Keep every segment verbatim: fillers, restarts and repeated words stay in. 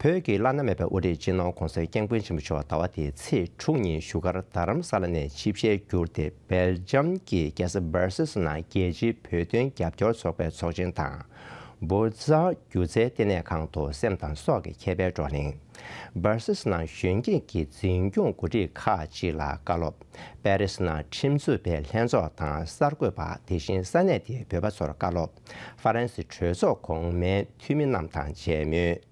བོད་ཀྱི་བླ་ན་མེད་པའི་དབུ་ཁྲིད་སྤྱི་ནོར་༧གོང་ས་༧སྐྱབས་མགོན་ཆེན་པོ་མཆོག་ཟླ་བ་འདིའི་ཚེས་དྲུག་ཉིན་བཞུགས་སྒར་རྡ་རམ་ས་ལ་ནས་ཆིབས་ཞལ་བསྒྱུར་ཏེ། སྦེལ་ཇམ་གྱི་རྒྱལ་ས་སྦར་སིལ་ནང་རྒྱལ་སྤྱིའི་བོད་དོན་རྒྱབ་སྐྱོར་ཚོགས་པའི་ཚོགས་ཆེན་དང་། བྷོ་ཛ་སྒྱུ་རྩལ་ལྟེ་གནས་ཁང་དུ་སེམས་དང་སྲོག་གི་ཁེ་ཕན་བགྲོ་གླེང་། སྦར་སིལ་ནང་གཞོན་སྐྱེས་ཀྱི་འཛིན་སྐྱོང་འགོ་ཁྲིད་ཁག་ཅིག་ལ་བཀའ་སློབ། པེ་རིས་ནང་ཁྲིམས་རྩོད་པའི་ལྷན་ཚོགས་དང་གསར་འགོད་པ། དེ་བཞིན་ས་གནས་དེའི་བོད་པ་ཚོར་བཀའ་སློབ། ཧྥ་རན་སི་གྲོས་ཚོགས་གོང་མའི་འཐུས་མི་རྣམས་དང་མཇལ་མོལ།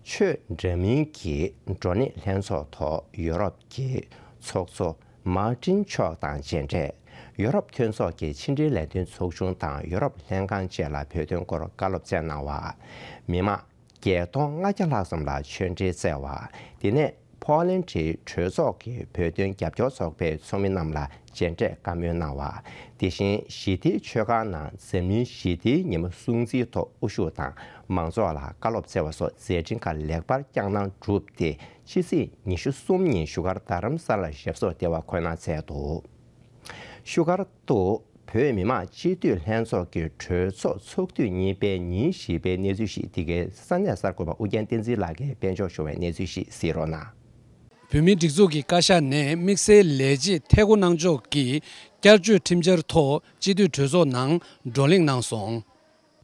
ཆོས་འདྲ་མིན་གྱི་བགྲོ་གླེང་ལྷན་ཚོགས་ཐོག་ཡོ་རོབ་ཀྱི་ཚོགས་གཙོ་མར་ཏིན་མཆོག་དང་མཇལ་འཕྲད། ཡོ་རོབ་མཐུན་ཚོགས་ཀྱི་ཕྱི་འབྲེལ་ལས་དོན་ཚོགས་ཆུང་དང་ཡོ་རོབ་ལྷན་ཁང་བཅས་ལ་བོད་དོན་སྐོར་བཀའ་སློབ་སྩལ་གནང་བ། མི་མང་བརྒྱད་སྟོང་ལྔ་བརྒྱ་ལྷག་ཙམ་ལ་ཆོས་འབྲེལ་སྩལ་བ། དེ་ནས་ཕོ་ལན་ཌིའི་གྲོས་ཚོགས་ཀྱི་བོད་དོན་རྒྱབ་སྐྱོར་ཚོགས་པའི་ཚོགས་མི་རྣམས་ལ་མཇལ་འཕྲད་བཀའ་མོལ་གནང་བ། དེ་བཞིན་ཞི་བདེའི་ཆོས་ཁང་ནང་འཛམ་གླིང་ཞི་བདེའི་ཉིན་མོ་སྲུང་བརྩིའི་ཐོག་དབུ་བཞུགས་དང་མང་ཚོགས་ལ་བཀའ་སློབ་སྩལ་བ་སོགས་མཛད་འཕྲིན་ཁག་ལེགས་པར་བསྐྱངས་གནང་གྲུབ་སྟེ། ཕྱི་ཚེས་ཉི་ཤུ་གསུམ་ཉིན་བཞུགས་སྒར་རྡ་རམ་ས་ལར་ཞབས་སོར་བདེ་བར་འཁོད་གནང་མཛད་འདུག་བཞུགས་སྒར་དུ་བོད་མི་མང་སྤྱི་འཐུས་ལྷན་ཚོགས་ཀྱི་གྲོས་ཚོགས་ཚོགས་དུས་གཉིས་པའི་ཉིན་བཞི་པའི་གནས་ཚུལ་ཞིག་འདི་གའི་ས་གནས་གསར་འགོད་པ་ཨུ་རྒྱན་བསྟན་འཛིན་ལགས་ཀྱིས་སྤེལ་འབྱོར་བྱུང་བའི་གནས་ཚུལ་ཞིག་གཟིགས་རོགས་གནང་། བོད་མིའི་སྒྲིག་འཛུགས་ཀྱི་བཀའ་ཤག་ནས་དམིགས་བསལ་ལས་བྱེད་ཐད་འགོ་གནང་ཕྱོགས་ཀྱི་བསྐྱར་བཅོས་ཁྲིམས་འཆར་ཐོག་སྤྱི་འཐུས་གྲོས་ཚོགས་ནང་བགྲོ་གླེང་གནང་སོང་།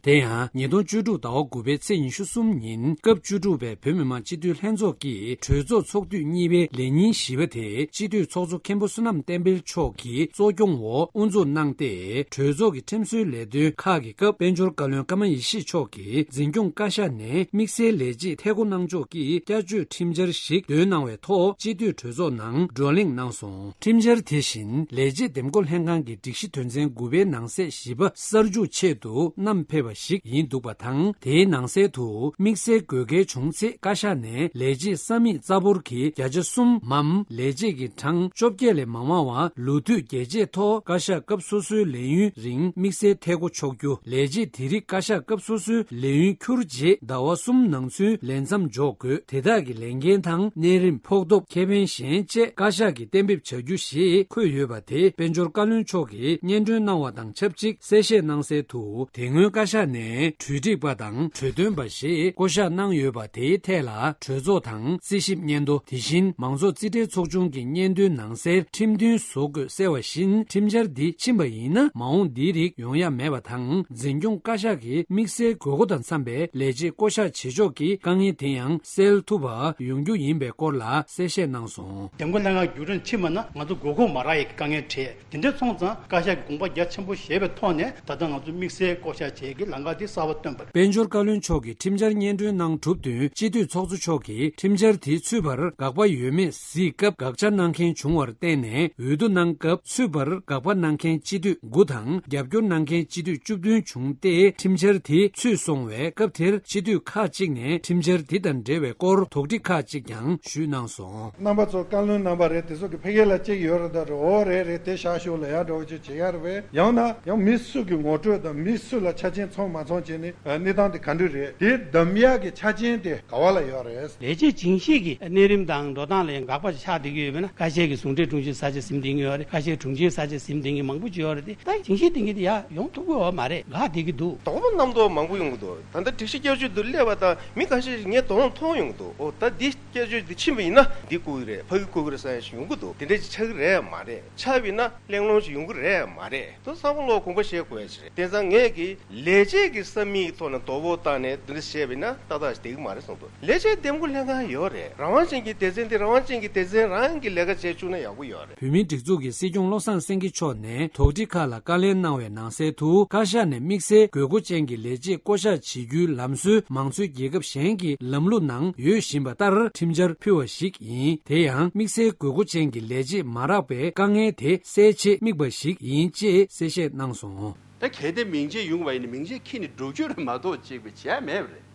དེ་ཡང་ཉིས་སྟོང་བཅུ་དྲུག་ཟླ་བ་དགུ་པའི་ཚེས་ཉི་ཤུ་གསུམ་ཉིན་སྐབས་བཅུ་དྲུག་པའི་བོད་མི་མང་སྤྱི་འཐུས་ལྷན་ཚོགས་ཀྱི་གྲོས་ཚོགས་ཚོགས་དུས་གཉིས་པའི་ལས་ཉིན་བཞི་པ་དེ་སྤྱི་འཐུས་ཚོགས་གཙོ་མཁན་པོ་བསོད་ནམས་བསྟན་འཕེལ་མཆོག་གིས་གཙོ་སྐྱོང་འོག་དབུ་འཛུགས་གནང་སྟེ། གྲོས་ཚོགས་ཀྱི་ཁྲིམས་བཟོའི་ལས་དོན་ཁག་གི་སྐབས་དཔལ་འབྱོར་བཀའ་བློན་ཀརྨ་ཡེ་ཤེས་མཆོག་གིས་འཛིན་སྐྱོང་བཀའ་ཤག་ནས་དམིགས་བསལ་ལས་བྱེད་ཐད་འགོ་གནང་ཕྱོགས་ཀྱི་བསྐྱར་བཅོས་ཁྲིམས་འཆར་ཞིག་འདོན་གནང་བའི་ཐོག་སྤྱི་འཐུས་གྲོས་ཚོགས་ནང་བགྲོ་གླེང་གནང་སོང་། ཁྲིམས་འཆར་དེ་བཞིན་ལས་བྱེད་འདེམས་བསྐོ་ལྷན་ཁང་གི་སྒྲིག་གཞི་དོན་ཚན་དགུ་པའི་ནང་གསེས་བཞི་པ་གསར་འཇུག་ཆེད་དུ་བསྣམས་ཕེབས་པ་ཞིག་ཡིན་འདུག་པ་དང་། དེའི་ནང་གསལ་དུ་དམིགས་བསལ་དགོས་གལ་བྱུང་ཚེ་བཀའ་ཤག་ནས་ལས་བྱེད་ས་མིག་རྩ་འབོར་གྱི་བརྒྱ་ཆ་གསུམ་མམ་ལས་བྱེད་ཀྱི་གྲངས་བཅོ་བརྒྱད་ལས་མང་བ་ལུགས་མཐུན་རྒྱས་བཅད་ཐོག་བཀའ་ཤག་སྐབས་སོ་སོའི་ལས་ཡུན་རིང་དམིགས་བསལ་ཐད་འགོ་ཆོག་རྒྱུ། ལས་བྱེད་དེ་རིགས་བཀའ་ཤག་སྐབས་སོ་སོའི་ལས་ཡུན་འཁྱོལ་རྗེས་ཟླ་བ་གསུམ་ནང་ཚུན་ལས་མཚམས་འཇོག་དགོས། དེ་དག་གི་ལས་འགན་དང་གནས་རིམ། ཕོགས་ཐོབ། ཁེ་ཕན་གཞན་བཅས་བཀའ་ཤག་གིས་གཏན་འབེབས་བྱ་རྒྱུ་ཞེས་འཁོད་ཡོད་པ་དེ་དཔལ་འབྱོར་བཀའ་བློན་མཆོག་གིས་སྙན་སྒྲོན་གནང་བ་དང་ཆབས་ཅིག་གསལ་བཤད་གནང་གསལ་དུ། དེ་སྔོན་བཀའ་ཤག་ནས་གྲོས་སྒྲིག་པ་དང་གྲོས་སྟོན་པ་ཞེས་བསྐོ་གཞག་གནང་ཡོད་པ་དེའི་ཐད་ལ་གྲོས་ཚོགས་དང་རྩིས་ཞིབ་སྙན་ཐོ། དེ་བཞིན་མང་ཚོགས་རྩིས་ཁྲའི་ཚོགས་ཆུང་གི་སྙན་ཐོའི་ནང་གསལ་ཁྲིམས་མཐུན་བཟོ་དགོས་གསལ་བ་བཞིན། ཁྲིམས་འཆར་འདི་ཕྱིན་པ་ཡིན་ན་མ་འོངས་འདིའི་རིགས་ཡོང་ཡ་མེད་པ་དང་། འཛིན་སྐྱོང་བཀའ་ཤག་གིས་དམིགས་བསལ་དགོས་མཁོ་དང་འཚམ་པའི་ལས་བྱེད་བསྐོ་གཞག་བྱེད་ཕྱོགས་ཀྱི་དཀའ་ངལ་དེ་ཡང་སེལ་ཐུབ་པ་ཡོང་རྒྱུ་ཡིན་པའི་སྐོར་ལ་གསལ་བཤད་གནང་སོང་། འདེམས་བསྐོ་ལྷན་ཁང་བརྒྱུད་རིམ་ཕྱིན་པ་ན་ང་ཚོ་དགོས་མཁོ་མ་རག་ཡས་ཀྱི་དཀའ་ངལ་འཕྲད། དེ་འདྲ་སོང་ཙང་བཀའ་ཤག་གི་དགོངས་པ་རྒྱ་ཆེན་པོ་བཞེས་པའི་ཐོག་ནས་ད་ལྟ་ང་ཚོ་དམིགས་བསལ་བསྐོ་གཞག་བྱེད་ཀྱི་ལམ་ཁ་དེ་གསར་པ་བཏོན་པ་རེད། དཔལ་འབྱོར་བཀའ་བློན་མཆོག་གིས་ཁྲིམས་འཆར་སྙན་སྒྲོན་གནང་གྲུབ་བསྟུན་སྤྱི་འཐུས་ཚོགས་གཙོ་མཆོག་གིས་ཁྲིམས་འཆར་དེ་ཚུད་པར་དགག་པ་ཡོད་མེད་གཟིགས་སྐབས་དགག་བྱ་གནང་མཁན་བྱུང་བར་བརྟེན་ནས་འོས་བསྡུ་གནང་སྐབས་ཚུད་པར་དགག་པ་གནང་མཁན་སྤྱི་འཐུས་དགུ་དང་རྒྱབ་སྐྱོར་གནང་མཁན་སྤྱི་འཐུས་བཅུ་བདུན་བྱུང་སྟེ། ཁྲིམས་འཆར་དེ་ཚུད་སོང་བས་སྐབས་དེར་སྤྱི་འཐུས་ཁག་ཅིག་ནས་ཁྲིམས་འཆར་དེ་དང་འབྲེལ་བའི་སྐོར་དོགས་འདྲི་ཁག་ཅིག་ཀྱང་ཞུས་གནང་སོང་། རྣམ་པ་ཚོ་བཀའ་བློན་རྣམ་པ་རེད། དེ་ཚོ་གི་ཕ་གི་ལ་གཅིག་ཡོད་རེད་ད་རེད། འོ་རེད་རེད། དེ་བཞག་ཤོག་ལབ་ཡག་འདྲ་བོ་ཅིག་བྱེད་ཡག་རེད་པས། ཡང་ན་ཡང་མི་སུ་གི་ངོ་སྤྲོད་དང་མི་སུ་ལ་ཆ་རྐྱེན་ཚང་མ་ཚང་བྱས་ནས་གནས་སྟངས་དེ་ག་འདྲ་རེད། དེ་བདམས་ཡག་གི་ཆ་རྐྱེན་དེ་ག་བ་ལ་ཡོད་རེད། ལས་བྱེད་ཅིང་ཤེས་ཀྱི་གནས་རིམ་དང་འགྲོ་སྟངས་ལ་ཡང་དགག་པ་ཆགས་བསྡད་ཀྱི་ཡོད་མེད་ན། ཁ་ཤས་ཀྱི་ཟུང་འབྲེལ་དྲུང་ཆེ་ས་ཆ་ཟིན་བསྡད་ཀྱི་ཡོད་རེད། ཁ་ཤས་དྲུང་ཆེ་ས་ཆ་ཟིན་བསྡད་མཁན་མང་པོ་ཅིག་ཡོད་རེད་དེ། ད་ཅིང་ཤེས་བསྡད་མཁན་དེ་ཡར་ཡོང་ཐུབ་ཀྱི་ཡོད་མ་རེད། འགག་བསྡད་ཀྱི་འདུག་དོགས་པ་རྣམ་རྟོག་མང་པོ་ཡོང་གི་འདུག་ད་ལྟ་སྒྲིག་གཞི་བསྐྱར་བཅོས་འདི་སླེབས་པ་དང་མི་ཁ་ཤས་ངས་དོ་སྣང་མཐོང་ཡོང་གི་འདུག་ཨོ་ད་འདི་བསྐྱར་བཅོས་འདི་ཕྱིན་པ་ཡིན་ན་འདི་བཀུག་གི་རེད། ཕ་གི་བཀུག་གི་རེད་བསམ་ཡག་ཞིག་ཡོང་གི་འདུག་དེ་འདྲ་ཅིག་ཆགས་ཀྱི་རེད་མ་རེད། ཆགས་པ་ཡིན་ན་གླེང་སློང་ཞིག་ཡོང་གི་རེད་མ་རེད། དོ་ཚང་མ་ལོག་དགོངས་པ་བཞེས་དགོས་ཡ་ཞིག་རེད། དེ་ཙང་ངས་ཀྱི་ལས་བྱེད་ཀྱི་ས་མིག་ཐོག་ནས་དོ་ཕོག་བཏང་ནས་འདི་འདྲ་བཤད་པ་ཡིན་ན་ཏག་ཏག་ཞིག་བསྡད་ཀྱི་མ་རེད་བསམ་འདུག་ལས་བྱེད་འདེམས་བསྐོ་ལྷན་ཁང་ཡོད་རེད། རང་དབང་ཅན་གྱི་སྡེ་ཚན་དེ་རང་དབང་ཅན་གྱི་སྡེ་ཚན་རང་གི་ལས་ཀ་བྱེད་བཅུག་ན་ཡག་པོ་ཡོད་རེད། བོད་མིའི་སྒྲིག་འཛུགས་ཀྱི་སྲིད་སྐྱོང་བློ་བཟང་སེང་གེ་མཆོག་ནས་དོགས་འདྲི་ཁག་ལ་བཀའ་ལན་གནང་བའི་ནང་གསལ་དུ། བཀའ་ཤག་ནས་དམིགས་བསལ་དགོས་མཁོ་ཅན་གྱི་ལས་བྱེད་བསྐོ་གཞག་བྱེད་རྒྱུའི་ལམ་སྲོལ་མང་གཙོའི་རྒྱལ་ཁབ་གཞན་གྱི་ལམ་ལུགས་ནང་ཡོད་བཞིན་པ་ལྟར་ཁྲིམས་འཆར་ཕུལ་བ་ཞིག་ཡིན། དེ་ཡང་དམིགས་བསལ་དགོས་མཁོ་ཅན་གྱི་ལས་བྱེད་མ་རག་པའི་དཀའ་ངལ་དེ་སེལ་ཆེད་དམིགས་པ་ཞིག་ཡིན་ཅེས་གསལ་བཤད་གནང་སོང་། ད་གལ་ཏེ་མིང་ཆད་ཡོང་བ་ཡིན་ན་མིང་ཆད་འཁྱེར་ནས་འགྲོ་རྒྱུ་རེད་མ་གཏོགས་གཅིག་པའི་བྱས་མེད་པ་རེད།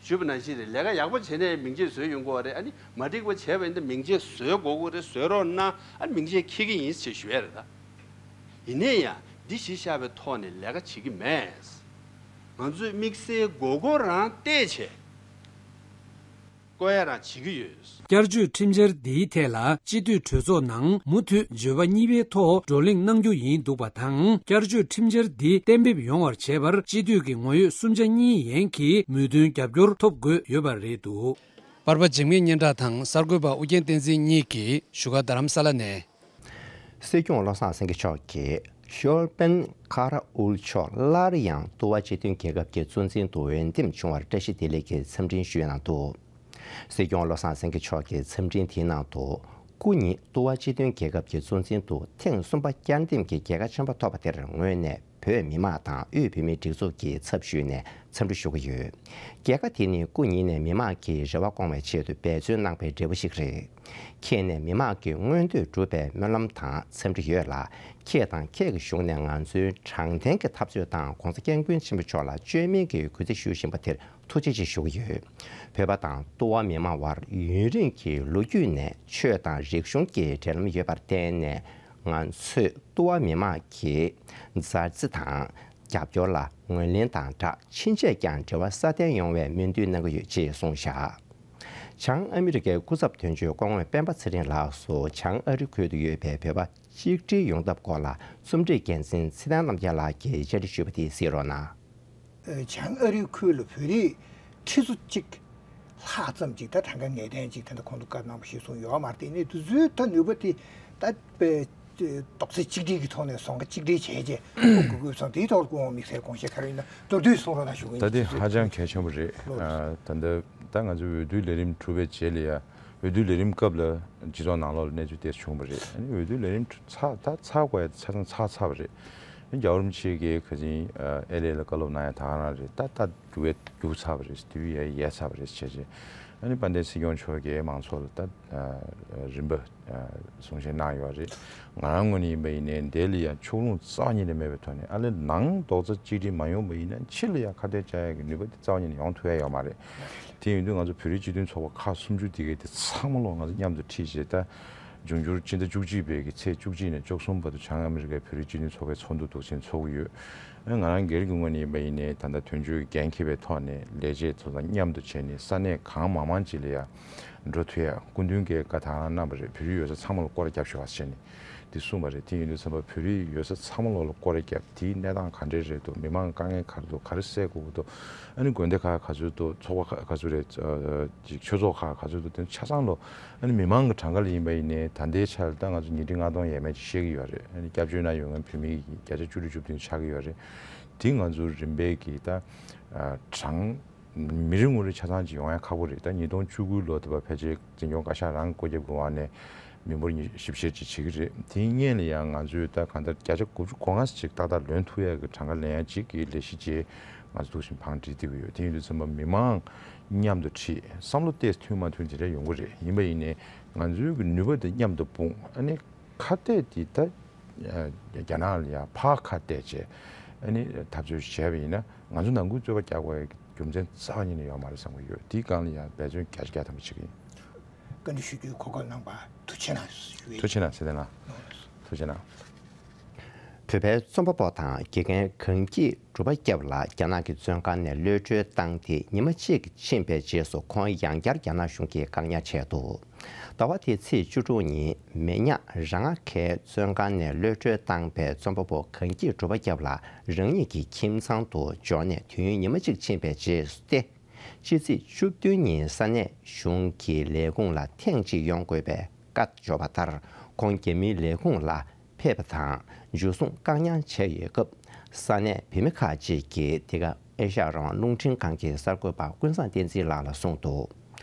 ཞུས་པ་ནང་བཞིན་རེད། ལས་ཀ་ཡག་པོ་བྱས་ནས་མིང་ཆད་བཟོས་ཡོང་དགོས་པ་རེད། ཨ་ནི་མ་འགྲིག་པ་བྱས་པ་ཡིན་ན་མིང་ཆད་བཟོས་དགོས་ཀྱི་རེད། བཟོས་རོགས་གནང་། ཨ་ནི་མིང་ཆད་འཁྱེར་གྱི་ཡིན་ཞེས་ཞུ་ཡ་རེད་ད། ཡིན་ནའི་ཡང་འདི་གཞི་བཞག་པའི་ཐོག་ནས་ལས་ཀ་བྱེད་ཀྱི་མེད། ང་ཚོས་དམིགས་བསལ་དགོས་མཁོ་རང་བལྟས་བྱས། བསྐོ་ཡ་རང་བྱེད་ཀྱི་ཡོད། བསྐྱར་བཅོས་ཁྲིམས་འཆར་འདིའི་ཐད་ལ་སྤྱི་འཐུས་གྲོས་ཚོགས་ནང་མུ་མཐུད་འགྱུར་བ་གཉིས་པའི་ཐོག་བགྲོ་གླེང་གནང་རྒྱུ་ཡིན་འདུག་པ་དང་། བསྐྱར་བཅོས་ཁྲིམས་འཆར་འདི་གཏན་འབེབས་ཡོང་བར་བྱས་པར་སྤྱི་འཐུས་ཀྱི་ངོ་ཡོད་གསུམ་ཆ་གཉིས་ཡན་གྱི་མོས་མཐུན་རྒྱབ་སྐྱོར་ཐོབ་དགོས་ཡོད་པ་རེད་འདུག་པར་པ་འཇིགས་མེད་སྙན་གྲགས་དང་གསར་འགོད་པ་ཨུ་རྒྱན་བསྟན་འཛིན་གཉིས་ཀྱིས་བཞུགས་སྒར་རྡ་རམ་ས་ལ་ནས། སྲིད་སྐྱོང་བློ་བཟང་སེང་གེ་མཆོག་གིས་ཤོར་པན་ཁ་ར་ཨུལ་མཆོག་སླར་ཡང་ཏུ་བ་སྤྱི་མཐུན་རྒྱལ་ཁབ་ཀྱི་གཙོ་འཛིན་དུ་འོས་འདེམས་བྱུང་བར་བཀྲ་ཤིས་བདེ་ལེགས་ཀྱི་འཚམས་འཕྲིན་ཞུས་གནང་འདུག། སྲིད་སྐྱོང་བློ་བཟང་སེང་གེ་མཆོག་གི་འཚམས་འཕྲིན་དེའི་ནང་དུ། སྐུ་ཉིད་ཏུ་བ་སྤྱི་མཐུན་རྒྱལ་ཁབ་ཀྱི་གཙོ་འཛིན་དུ་ཐེངས་གསུམ་པ་བསྐྱར་འདེམས་ཀྱི་རྒྱལ་ཁ་ཆེན་པོ་ཐོབ་པ་དེར་ངོས་ནས་བོད་མི་མང་དང་དབུས་བོད་མིའི་སྒྲིག་འཛུགས་ཀྱི་ཚབ་ཞུས་ནས་འཚམས་འདྲི་ཞུ་གི་ཡོད། རྒྱལ་ཁ་དེ་ནི་སྐུ་ཉིད་ནས་མི་མང་གིས་རེ་བ་སྐོང་བའི་ཆེད་དུ་འབད་བརྩོན་གནང་པའི་འབྲས་བུ་ཞིག་རེད། ཁྱེད་ནས་མི་མང་གི་མངོན་འདོད་འགྲུབ་པའི་སྨོན་ལམ་དང་འཚམས་འདྲི་ཡོད་ལ། ཁྱེད་དང་ཁྱེད་ཀྱི་གཞུང་ནས་ང་ཚོའི་དྲང་བདེན་གྱི་འཐབ་རྩོད་དང་༸གོང་ས་༸སྐྱབས་མགོན་ཆེན་པོ་མཆོག་ལ་བཅོས་མིན་གྱི་གུས་བརྩི་ཞུ་བཞིན་པ་དེར་ཐུགས་རྗེ་ཆེ་ཞུ་གི་ཡོད། བོད་པ་དང་ཏུ་བ་མི་མང་དབར་ཡུན་རིང་གི་ལོ་རྒྱུས་ནས་ཆོས་དང་རིག་གཞུང་གི་འབྲེལ་ལམ་ཡོད་པར་བརྟེན་ནས། ང་ཚོས་ཏུ་བ་མི་མང་གི་མཛའ་བརྩེ་དང་རྒྱབ་སྐྱོར་ལ་ངོས་ལེན་དང་སྦྲགས། ཕྱིན་ཆད་ཀྱང་འབྲེལ་བ་སྲ་བརྟན་ཡོང་བའི་སྨོན་འདུན་གནང་གི་ཡོད་ཅེས་གསུངས་བཞག། བྱང་ཨ་མི་རི་ཀའི་སྐུ་ཚབ་དོན་གཅོད་སྐུ་ངོ་སྤེན་པ་ཚེ་རིང་ལགས་སུ་བྱང་ཨ་རི་ཁུལ་དུ་ཡོད་པའི་བོད་པ་གཅིག་སྒྲིལ་ཡོང་ཐབས་སྐོར་ལ་རྩོམ་སྒྲིག་འགན་འཛིན་ཚེ་བརྟན་རྣམ་རྒྱལ་ལགས་ཀྱིས་བཅར་འདྲི་ཞུས་པ་དེ་གཟིགས་རོགས་གནང་། ཨ། བྱང་ཨ་རིའི་ཁུལ་ལ་བོད་རིགས་ཁྲི་ཚོ་གཅིག་ལྷག་ཙམ་ཅིག་ད་གྲངས་ཀ་ངེས་གཏན་ཅིག་ད་ལྟ་གོང་དུ་བཀའ་གནང་བ་ཞིག་གསུངས་ཡོད་མ་རེད། དེ་ནས་དུས་ཚོད་ད་ནུས་པ་དེ་ད་པའི་རྡོག་རྩ་གཅིག་སྒྲིལ་གྱི་ཐོག་ནས་ཟོང་ཁ་གཅིག་སྒྲིལ་བྱས་རྗེས་དགོས་དགོས་སོང་། དེའི་ཐོག་ལ་སྐུ་ངོ་དམིགས་བསལ་དགོངས་བཞེས་ག་རེ་ཡིན་ན་མདོར་བསྡུས་གསུང་རོགས་གནང་ཞུ་གི་ཡིན། ད་དེ་ཧ་ཅང་གལ་ཆེན་པོ་རེད། ལོ་རེད། ཨ། ད་ལྟ་ད་ང་ཚོའི་འོས་བསྡུའི་ལས་རིམ་གྲུབ་པའི་རྗེས་ལ་ཡ། འོས་བསྡུའི་ལས་རིམ་སྐབས་ལ་སྤྱི་ཚོགས་ནང་ལོགས་ལ་གནས་ཚུལ་དེ་བྱུང་བ་རེད། ཨ་ནི་འོས་བསྡུའི་ལས་རིམ་ཚར་ད་ཚར་དགོས་ཡ་ཆ་ཚང་ཚར་ཚར་བ་རེད། ཨ་ནི་རྒྱལ་བ་རིན་པོ་ཆེ་གིས་ཁ་སང་ཨེ་ལེ་ལ་བཀའ་སློབ་གནང་ཡ་ད་ག་རང་རེད། ད་ད་རྒྱུག་ཡ་རྒྱུག་ཚར་བ་རེད། དུས་ཡ་ཡལ་ཚར་བ་རེད་བྱས་རྗེས། ཨ་ནི་དཔལ་ལྡན་སྲིད་སྐྱོང་མཆོག་གིས་མང་ཚོགས་ལ་ད་རིམ་པ་གསུང་བཤད་གནང་ཡོད་རེད། ང་རང་ངོས་ནས་ཡིན་པ་ཡིན་ནའི་འདི་ལ་ཡ་ཕྱོགས་ལྷུང་རྩ་བ་ཉིད་ནས་མེད་པའི་ཐོག་ནས། ཨ་ལས་ནང་རྡོག་རྩ་གཅིག་སྒྲིལ་མ་ཡོང་པ་ཡིན་ན་ཕྱི་ལ་ཡ་ཁ་གཏད་བཅག་ཡ་གི་ནུས་པ་དེ་རྩ་བ་ཉིད་ནས་ཡོང་ཐུབ་ཡ་ཡོད་མ་རེད། དེ་ཡིན་དུས་ང་ཚོ་བོད་རིགས་སྤྱི་མཐུན་ཚོགས་པ་ཁག་སུམ་ཅུ་དེ་གའི་དེ་ཚང་མ་ལོ་ང་ཚོ་མཉམ་དུ་ཁྲིད་བྱས། ད་འབྱུང་འགྱུར་སྤྱི་ཟླ་བཅུ་གཅིག་པའི་གི་ཚེས་བཅུ་གཅིག་ནས་བཅུ་གསུམ་བར་དུ་བྱང་ཨ་མི་རི་ཀའི་བོད་རིགས་སྤྱི་མཐུན་ཚོགས་པའི་ཚོགས་འདུ་འདུག་སེ་ཚོགས་ཀྱི་ཡོད། ཨ་ང་རང་སྒེར་གྱི་ངོས་ནས་ཡིན་པ་ཡིན་ནའི་ད་ལྟ་དོན་གཅོད་འགན་འཁྱེར་བའི་ཐོག་ནས་ལས་བྱེད་ཚོ་དང་མཉམ་དུ་བྱས་ནས་ས་གནས་གང་མང་མང་ཅིག་ལ་ཡ་འགྲོ་ཐུབ་ཡ། སྐུ་མདུན་གྱིས་བཀའ་ད་ག་རང་གནང་བ་རེད། བོད་རིགས་ཡོད་ས་ཚང་མ་ལ་སྐོར་ར་རྒྱབ་ཤོག་ཨ་བྱས་ནས། དེ་གསུངས་པ་རེད། དེ་ཡིན་དུས་ཙམ་པ་བོད་རིགས་ཡོད་ས་ཚང་མ་ལོག་ལ་སྐོར་ར་བརྒྱབ། དེའི་གནས་སྟངས་ག་འདྲས་རེད་འདུག། མི་མང་དཀའ་ངལ་ག་རེ་འདུག། ག་རེ་སེལ་དགོས་ཀྱི་འདུག། ཨ་ནི་དགོན་སྡེ་ཁག་ག་ཚོད་འདུག། ཚོགས་པ་ཁག་ག་ཚོད་རེད། ཨ་ཅིག་ཆོས་ཚོགས་ཁག་ག་ཚོད་འདུག། དེ་ཆ་ཚང་ལོ། ཨ་ནི་མི་མང་གི་གྲངས་ཀ་ལ་ཡིན་པ་ཡིན་ནའི་ད་ལྟའི་ཆར་ད་ང་ཚོ་ཉིས་ཁྲི་ལྔ་སྟོང་ཡས་མས་ཅིག་བཤད་ཀྱི་ཡོད་རེད། ཨ་ནི་སྐྱབས་བཅོལ་ནང་ཡོད་མཁན་བོད་མི་བརྒྱ་ཆ་བཅུ་དྲུག་བཅུ་བདུན་ཆགས་ཀྱི་ཡོད་རེད། དེ་ང་ཚོ་རིམ་པས་ཀྱི་ད་ཨ་གྲངས། མི་རེ་ངོ་རེ་ཆ་ཚང་ཅིག་ཡོང་ཡ་ཁག་པོ་རེད། ད་ཉིས་སྟོང་བཅུ་དགུ་ལོ་དེ་བ་ཕལ་ཆེར་འཛིན་སྐྱོང་བཀའ་ཤག་རང་བཀོད་ཁྱབ་ཀྱི་འོག་ནས་མི་འབོར་ཉི་ཞིབ་བཤེར་ཅིག་བྱེད་ཀྱི་རེད། དེའི་སྔོན་ལ་ཡང་ང་ཚོས་ད་གང་ལྟར་བརྒྱ་ཆ་དགུ་བཅུ་གོ་ལྔ་ཅིག་ཏག་ཏག་ལོན་ཐུབ་ཡ་གི་གྲངས་ཀ་ལེན་ཡ་ཅིག་གི་ལས་གཞི་ཅིག་ང་ཚོ་འདུག་བཞིན་བང་སྒྲིག་བསྡད་ཀྱི་ཡོད། དེ་ཡིན་དུས་ཙམ་པ་མི་མང་མཉམ་དུ་ཁྲིད། བསམ་བློ་ཏོག་ཙམ་མཐུན་མ་མཐུན་དེ་འདྲ་ཡོང་གི་རེད། ཡིན་པ་ཡིན་ནའི་ང་ཚོའི་གི་ནུས་པ་དེ་མཉམ་དུ་སྤུངས། ཨ་ནི་ཁ་གཏད་དེ་ད་རྒྱ་ནག་ལ་ཡང་ཕར་ཁ་གཏད་བྱས། ཨ་ནི་འཐབ་རྩོད་བྱས་པ་ཡིན་ན་ང་ཚོ་ནང་ཁུལ་རྩོད་པ་རྒྱག་དགོས་ཡ་རྒྱུ་མཚན་རྩ་བ་ཉིད་ནས་ཡོད་མ་རེད་བསམ་གྱི་ཡོད། དེའི་སྒང་ལ་ཡང་འབད་བརྩོན་བརྒྱ་ཆ་བརྒྱ་ཐམ་པ་བྱེད་ཀྱི་ཡིན། བཀའ་འདྲི་ཞུ་རྒྱུའི་གོ་སྐབས་གནང་བར་ཐུགས་རྗེ་གནང་ཞུ་ཡོད། ཐུགས་རྗེ་གནང་། ཚེ་བརྟན་ལགས། ཐུགས་རྗེ་གནང་། བོད་པའི་རྩོམ་པ་པོ་དང་དགེ་རྒན་གངས་སྐྱིད་གྲུབ་པ་སྐྱབས་ལགས་རྒྱ་ནག་གི་བཙོན་ཁང་ནས་གློད་གྲོལ་བཏང་སྟེ་ཉི་མ་གཅིག་ཕྱིན་པའི་རྗེས་སུ་ཁོང་ཡང་བསྐྱར་རྒྱ་ནག་གཞུང་གིས་བཀག་ཉར་བྱས་འདུག། ཟླ་བ་འདིའི་ཚེས་བཅུ་དྲུག་ཉིན་མེ་ཉག་ར་ང་ཁའི་བཙོན་ཁང་ནས་གློད་གྲོལ་བཏང་པའི་རྩོམ་པ་པོ་གངས་སྐྱིད་གྲུབ་པ་སྐྱབས་ལགས་རང་ཉིད་ཀྱི་ཁྱིམ་ཚང་དུ་འབྱོར་ནས་དུས་ཡུན་ཉི་མ་གཅིག་ཕྱིན་པའི་རྗེས་སུ་སྟེ། ཕྱི་ཚེས་བཅུ་བདུན་ཉིན་ས་གནས་གཞུང་གི་ལས་ཁུངས་ལ་ཐེངས་གཅིག་ཡོང་དགོས་པའི་བཀའ་འབྱོར་བ་ལྟར་ཁོང་རྒྱ་མིའི་ལས་ཁུངས་ལ་ཕེབས་པ་དང་འཇུ་བཟུང་བཀག་ཉར་བྱས་ཡོད་སྐབས། ས་གནས་བོད་མི་ཁག་ཅིག་གིས་འདི་ག་ཨེ་ཤ་ཡ་རང་དབང་རླུང་འཕྲིན་ཁང་གི་གསར་འགོད་པ་ཀུན་བཟང་བསྟན་འཛིན་ལགས་ལ་གསུངས་འདུག།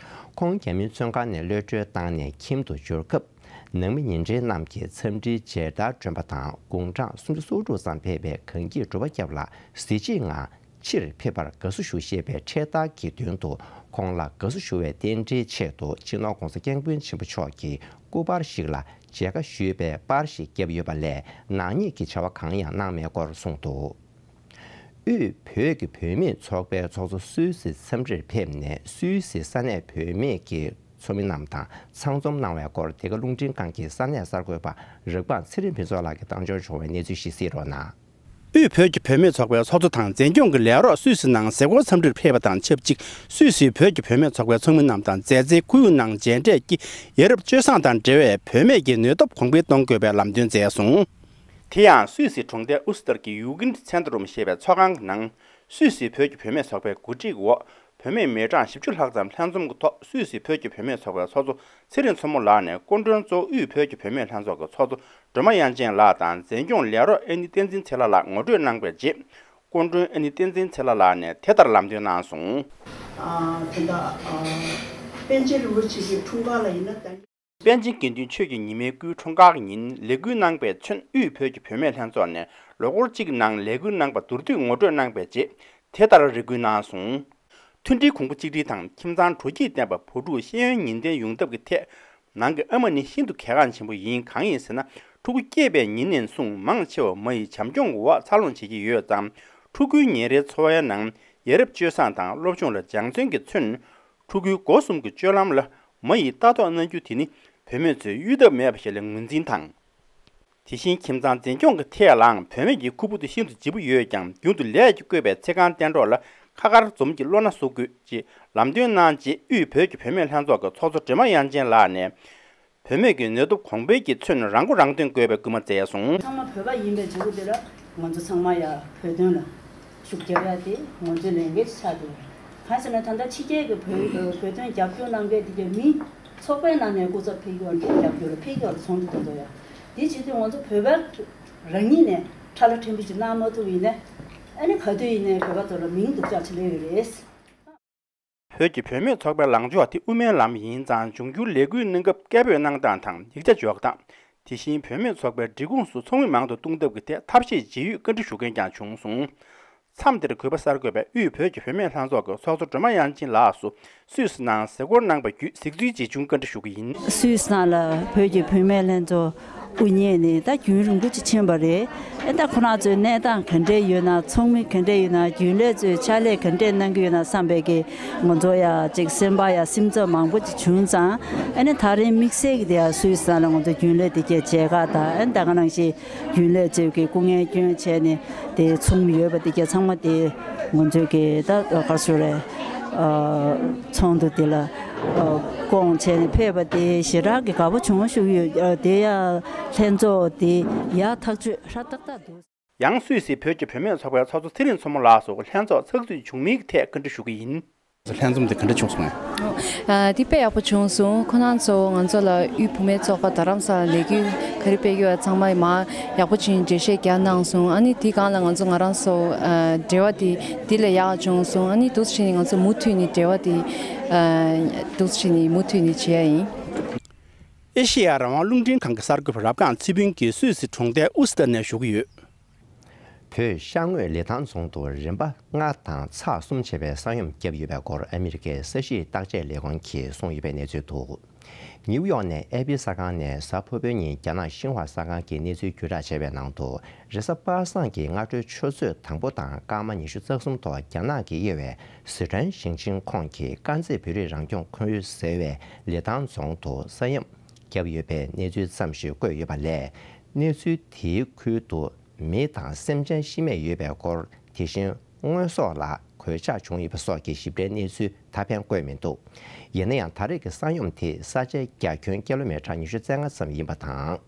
ཁོང་རྒྱ་མིའི་བཙོན་ཁང་ནས་གློད་གྲོལ་བཏང་ནས་ཁྱིམ་དུ་འབྱོར་སྐབས། ནང་མི་ཉེ་འབྲེལ་རྣམས་ཀྱིས་འཚམས་འདྲིའི་མཇལ་དར་སྒྲོན་པ་དང་དགུང་གྲངས་སུམ་ཅུ་སོ་དྲུག་ཙམ་ཕེབས་པའི་གངས་སྐྱིད་གྲུབ་པ་སྐྱབས་ལགས་གཟི་བརྗིད་ངང་ཕྱིར་ཕེབས་པར་དགའ་བསུ་ཞུ་ཞེས་པའི་འཕྲེད་དར་གྱི་མདུན་དུ་ཁོང་ལ་དགའ་བསུ་ཞུ་བའི་རྟེན་འབྲེལ་ཆེད་དུ་སྤྱི་ནོར་༸གོང་ས་༸སྐྱབས་མགོན་ཆེན་པོ་མཆོག་གི་སྐུ་པར་ཞིག་ལ་མཇལ་ཁ་ཞུས་པའི་པར་ཞིག་བརྒྱབ་ཡོད་པ་ལས་ནག་ཉེས་ཀྱི་བྱ་བ་གང་ཡང་གནང་མེད་སྐོར་གསུངས་འདུག། དབུས་བོད་ཀྱི་བུད་མེད་ཚོགས་པའི་ཚོགས་གཙོ་སུད་སི་འཚམས་འདྲིར་ཕེབས་ནས་སུད་སི་ས་གནས་བུད་མེད་ཀྱི་ཚོགས་མི་རྣམས་དང་ཚང་འཛོམས་གནང་བའི་སྐོར་འདི་ག་རླུང་འཕྲིན་ཁང་གི་ས་གནས་གསར་འགོད་པ་རིག་པང་ཚེ་རིང་ཕུན་ཚོགས་ལགས་ཀྱིས་བཏང་འབྱོར་བྱུང་བའི་གནས་ཚུལ་ཞིག་གཟིགས་རོགས་གནང་། དབུས་བོད་ཀྱི་བུད་མེད་ཚོགས་པའི་ཚོགས་གཙོ་དང་འཛིན་སྐྱོང་གི་ལས་རོགས་སུད་སི་ནང་གཟིགས་སྐོར་འཚམས་འདྲིར་ཕེབས་པ་དང་ཆབས་ཅིག་སུད་སིའི་བོད་ཀྱི་བུད་མེད་ཚོགས་པའི་ཚོགས་མི་རྣམས་དང་མཛའ་བརྩེའི་ཁོར་ཡུག་ནང་མཇལ་འཕྲད་ཀྱིས་ཡ་རབས་སྤྱོད་བཟང་དང་འབྲེལ་བའི་བུད་མེད་ཀྱི་ནུས་སྟོབས་གོང་འཕེལ་གཏོང་དགོས་པའི་ལམ་སྟོན་མཛད་སོང་། དེ་ཡང་སུད་སི་གྲོང་རྡལ་ཨུ་སི་ཏར་གྱི་ཡུ་ཀིན་ཚན་ཏྲུམ་ཞེས་པའི་ཚོགས་ཁང་ནང་སུད་སིའི་བོད་ཀྱི་བུད་མེད་ཚོགས་པའི་གོ་སྒྲིག་འོག་བུད་མེད་མི་གྲངས་བཞི་བཅུ་ལྷག་ཙམ་ལྷན་འཛོམས་ཀྱི་ཐོག་སུད་སི་བོད་ཀྱི་བུད་མེད་ཚོགས་པའི་ཚོགས་གཙོ་ཚེ་རིང་མཚོ་མོ་ལགས་ནས་སྐུ་མགྲོན་གཙོ་བོ་དབུས་བོད་ཀྱི་བུད་མེད་ལྷན་ཚོགས་ཀྱི་ཚོགས་གཙོ་སྒྲོལ་མ་དབྱངས་ཅན་ལགས་དང་འཛིན་སྐྱོང་ལས་རོགས་ཨེ་ནི་བསྟན་འཛིན་ཚེ་ལྷ་ལགས་ངོ་སྤྲོད་གནང་བའི་རྗེས། སྐུ་མགྲོན་ཨེ་ནི་བསྟན་འཛིན་ཚེ་ལྷ་ལགས་ནས་དེ་ལྟར་ལམ་སྟོན་གནང་སོང་། ཨ། དེ་འདྲ། ཨ། པཎ་ཆེན་རིན་པོ་ཆེ་གི་འཁྲུངས་སྐར་ལ་ཡིན་ན་ད། པཎ་ཆེན་དགེ་འདུན་ཆོས་ཀྱི་ཉི་མའི་སྐུའི་འཁྲུངས་སྐར་གྱི་ཉིན་ལས་འགུལ་གནང་པའི་ཚུན། དབུས་བོད་ཀྱི་བུད་མེད་ལྷན་ཚོགས་ནས་ལོ་འཁོར་གཅིག་གི་ནང་ལས་འགུལ་གནང་པ་མདོར་བསྡུས་ངོ་སྤྲོད་གནང་པའི་རྗེས། དེ་ལྟར་རེ་སྐུལ་གནང་སོང་། མཐུན་སྒྲིལ་གོང་བུ་གཅིག་སྒྲིལ་དང་ཁྱིམ་ཚང་དྲོ་སྐྱིད་ལྡན་པ། བུ་ཕྲུག་ཤེས་ཡོན་ཉིན་ལྡན་ཡོང་ཐབས་ཀྱི་ཐད། ནང་གི་ཨ་མ་ནི་ཤིན་ཏུ་གལ་འགངས་ཆེན་པོ་ཡིན། གང་ཡིན་ཟེར་ན། ཕྲུ་གུ་སྐྱེས་པའི་ཉིན་ནས་བཟུང་མང་ཆེ་བ་མ་ཡི་བྱམས་སྐྱོང་འོག་འཚར་ལོངས་བྱེད་ཀྱི་ཡོད་ཙང་། ཕྲུ་གུའི་ཉིན་རེའི་འཚོ་བའི་ནང་ཡ་རབས་སྤྱོད་བཟང་དང་སློབ་སྦྱོང་ལ་སྦྱང་བརྩོན་གྱི་ཚུན། ཕྲུ་གུའི་སྒོ་གསུམ་གྱི་སྤྱོད་ལམ་ལ་མ་ཡིས་ལྟ་རྟོག་གནང་རྒྱུ་དེ་ནི་བུད་མེད་ཚོའི་གཡོལ་ཐབས་མེད་པ་ཞིག་ལ་ངོས་འཛིན་དང་། དེ་བཞིན་ཁྱིམ་ཚང་འཛིན་སྐྱོང་གི་ཐད་ལའང་བུད་མེད་ཀྱི་ཁུར་པོ་དེ་ཤིན་ཏུ་ལྗིད་པོ་ཡོད་ཀྱང་། རྒྱུན་དུ་ལས་ཀྱིས་བསྐོས་པའི་ཚེ་གང་གཏན་གྲོགས་ལ་ཁ་དཀར་འཛོམས་ཀྱི་བློ་སྣ་གསོ་དགོས་ཅེས་ལམ་སྟོན་གནང་རྗེས། དབུས་བོད་ཀྱི་བུད་མེད་ལྷན་ཚོགས་ཀྱི་ཚོགས་གཙོ་སྒྲོལ་མ་དབྱངས་ཅན་ལགས་ནས། བུད་མེད་ཀྱི་ནུས་སྟོབས་གོང་འཕེལ་གྱི་ཚུན་རང་མགོ་རང་ཐོན་དགོས་པའི་སྐུལ་མ་མཛད་སོང་། ཚང་མ་བོད་པ་ཡིན་པའི་འཇུག་སྒོ་དེ་ལ་ང་ཚོ་ཚང་མ་ཡ་བོད་དོན་ལ་ཤུགས་རྒྱབ་ཡ་དེ་ང་ཚོའི་ལས་འགན་ཆགས་འདུག་གང་ཟེར་ན། ད་ལྟ་ཕྱི་རྒྱལ་གྱི་བོད་བོད་དོན་རྒྱབ་སྐྱོར་གནང་མཁན་དེ་གའི་མི་ཚོགས་པའི་ནང་ནས་སྐུ་ཚབ་ཕེབས་ཀྱི་བར་རྒྱབ་སྐྱོར་ལ་ཕེབས་ཀྱི་བར་ཚོགས་འདུ་དེ་འདུག་ཡ། དེ་བྱེད་དུས་ང་ཚོ་བོད་པ་རང་ཉིད་ནས་ཁྲ་ལ་ཕྲན་བུ་ཞིག་གནང་མ་ཐུབ་ཡིན་ན། ཨ་ནི་ག་དུས་ཡིན་ནའི་བོད་པ་ཚོ་ལ་མིང་སྡུག་ཅག་ཅིག་སླེབས་ཡོད་རེད། བོད་ཀྱི་བུད་མེད་ཚོགས་པའི་ལངས་ཕྱོགས་དེ་དབུ་མའི་ལམ་ཡིན་ཙང་། འབྱུང་འགྱུར་ལས་འགུལ་གནང་སྐབས་སྐད་འབོད་གནང་སྟངས་དང་ཡིག་ཆ་འཇོག་སྟངས། དེ་བཞིན་བུད་མེད་ཚོགས་པའི་སྒྲིག་ཁོངས་སུ་ཚོགས་མི་མང་དུ་གཏོང་ཐབས་ཀྱི་ཐད་ཐབས་ཤེས་བྱེད་ཡུལ་བཀའ་འདྲི་ཞུ་མཁན་ཀྱང་བྱུང་སོང་། མཚམས་དེར་གུས་པ་གསར་འགོད་པས་དབུས་བོད་ཀྱི་བུད་མེད་ལྷན་ཚོགས་ཀྱི་ཚོགས་གཙོ་སྒྲོལ་མ་དབྱངས་ཅན་ལགས་སུ་སུད་སི་ནང་གཟིགས་སྐོར་གནང་པ་བརྒྱུད་གཟིགས་ཚུལ་ཇི་བྱུང་བཀའ་འདྲི་ཞུ་གི་ཡིན། སུད་སི་ནང་ལ་བོད་ཀྱི་བུད་མེད་ལྷན་ཚོགས་དབུ་བརྙེས་ནས་ད་རྒྱུན་རིང་པོ་ཅིག་ཕྱིན་པ་རེད། ཨེ་ད་ཁོ་རང་ཚོའི་གནས་སྟངས་ག་འདྲས་ཡོད་ན། ཚོགས་མི་ག་འདྲས་ཡོད་ན། རྒྱུན་ལས་ཚོས་ཕྱག་ལས་ག་འདྲས་གནང་གི་ཡོད་ན་བསམ་པའི་གི་ང་ཚོ་ཡ་ཅིག་སེམས་པ་ཡ་སིམ་འཛུལ་མང་པོ་ཅིག་བྱུང་ཙང་། ཨ་ནི་ད་རིང་དམིགས་བསལ་གྱི་དེ་ཡ་སུད་སི་ནང་ལ་ང་ཚོ་རྒྱུན་ལས་དེ་གའི་མཇལ་ཁ་དང་། ཨ་ནི་ད་ག་ནང་བཞིན་རྒྱུན་ལས་ཚོས་ཀྱི་སྐུ་ངལ་སྐྱོན་བྱས་ནས་དེ་ཚོགས་མི་ཡོད་པ་དེ་གའི་ཚང་མ་དེ་ང་ཚོའི་གི་ད་ག་རེ་ཟེར་རེད། ཨ་ཚོགས་འདུ་དེ་ལ་ཨ་སྐོང་བྱས་ནས་ཕེབས་པ་དེ་ཞེ་དྲག་གི་དགའ་པོ་བྱུང་བ་ཞུ་གི་ཡོད། ཨ་དེ་ཡ་ལྷན་ཚོགས་དེ་ཡག་ཐག་ཆོད་ཧྲ་ཏག་ཏག་འདུག་ཡང་སུད་སི་བོད་ཀྱི་བུད་མེད་ཚོགས་པའི་ཚོགས་གཙོ་ཚེ་རིང་མཚོ་མོ་ལགས་སུ་ལྷན་ཚོགས་ཚགས་ཚུད་བྱུང་མིན་གྱི་ཐད་བཀའ་འདྲི་ཞུ་གི་ཡིན། ལྷན་འཛོམས་དེ་ག་འདྲ་བྱུང་སོང་ངམ། ཨ་འདི་དཔེ་ཡག་པོ་བྱུང་སོང་། ཁོ་རང་ཚོ་ང་ཚོ་ལ་དབུས་བུད་མེད་ཚོགས་པ་རྡ་རམ་ས་ལ་ལས་འགུལ་ག་རེ་སྤེལ་གྱི་ཡོད་ཚང་མ་མར་ཡག་པོ་ཅིག་འགྲེལ་བཤད་རྒྱག་གནང་སོང་། ཨ་ནི་དེ་སྒང་ལ་ང་ཚོ་ང་རང་ཚོ་ཨ་འབྲེལ་བ་དེ་འདི་ལས་ཡག་བྱུང་སོང་། ཨ་ནི་འདུག་སེ་བྱས་ནས་ང་ཚོ་མུ་མཐུད་ནས་འབྲེལ་བ་དེ་ཨ་འདུག་སེ་བྱས་ནས་མུ་མཐུད་ནས་བྱེད་ཡ་ཡིན། ཨེ་ཤེ་ཡ་རང་དབང་རླུང་འཕྲིན་ཁང་གི་གསར་འགོད་པ་རབ་སྒང་ཚེ་ཕུན་གྱིས་སུད་སི་གྲོང་རྡལ་ཨུ་སི་ཏན་ནས་ཞུ་གི་ཡོད། བོད་ཤར་ངོས་ལི་ཐང་རྫོང་དུ་རིམ་པ་ལྔ་དང་ཚེག་གསུམ་བྱས་པའི་ས་ཡོམ་བརྒྱབ་ཡོད་པའི་སྐོར་ཨ་མི་རི་ཀའི་ས་གཞིས་བརྟག་དཔྱད་ལས་ཁུངས་ཀྱིས་གསུངས་ཡོད་པའི་གནས་ཚུལ་འདུག་ནིའུ་ཡོག་ནས་ཨེ་པི་གསར་ཁང་ནས་གཟའ་ཕུར་བུའི་ཉིན་རྒྱ་ནག་ཤིན་ཧྭ་གསར་ཁང་གི་གནས་ཚུལ་བརྒྱུད་བསྒྲགས་བྱས་པའི་ནང་དུ། རེས་གཟའ་པ་སངས་ཀྱི་སྔ་དྲོའི་ཆུ་ཚོད་དང་པོ་དང་སྐར་མ་ཉི་ཤུ་རྩ་གསུམ་ཐོག་རྒྱ་ནག་གིས་དབྱེ་བའི་སི་ཁྲོན་ཞིང་ཆེན་ཁོངས་ཀྱི་དཀར་མཛེས་བོད་རིགས་རང་སྐྱོང་ཁུལ་ཟེར་བའི་ལི་ཐང་རྫོང་དུ་ས་ཡོམ་བརྒྱབ་ཡོད་པའི་གནས་ཚུལ་ཙམ་ཞིག་བཀོད་ཡོད་པ་ལས། གནས་ཚུལ་དེའི་ཁུལ་དུ་མི་དང་སེམས་ཅན་ཤི་རྨས་ཡོད་པའི་སྐོར། དེ་བཞིན་དངོས་ཟོག་ལ་གོད་ཆག་བྱུང་ཡོད་པ་སོགས་ཀྱི་ཞིབ་ཕྲའི་གནས་ཚུལ་ད་ཕན་བཀོད་མི་འདུག་ཡིན་ན་ཡང་། ད་རེས་ཀྱི་ས་ཡོམ་དེ་ས་ཆའི་རྒྱ་ཁྱོན་ཀི་ལོ་མི་ཊར་ཉི་ཤུ་རྩ་ལྔ་ཙམ་ཡིན་པ་དང་།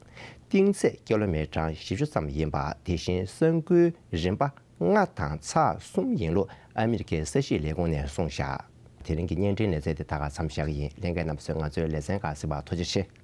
གཏིང་ཚད་ཀི་ལོ་མི་ཊར་བཞི་བཅུ་ཙམ་ཡིན་པ། དེ་བཞིན་ས་ཁུལ་རིམ་པ་ལྔ་དང་ཚེག་གསུམ་ཡིན་ལུགས་ཨ་མི་རི་ཀའི་ས་གཞིས་ལས་ཁུངས་ནས་གསུངས་བཞག་དེ་རིང་གི་བརྙན་འཕྲིན་ལེ་ཚན་དེ་ད་ག་མཚམས་བཞག་གི་ཡིན། ལྷན་རྒྱས་རྣམ་པ་ཚོས་ང་ཚོའི་ལེ་ཚན་ག་གཟིགས་པར་ཐུགས་རྗེ་ཆེ།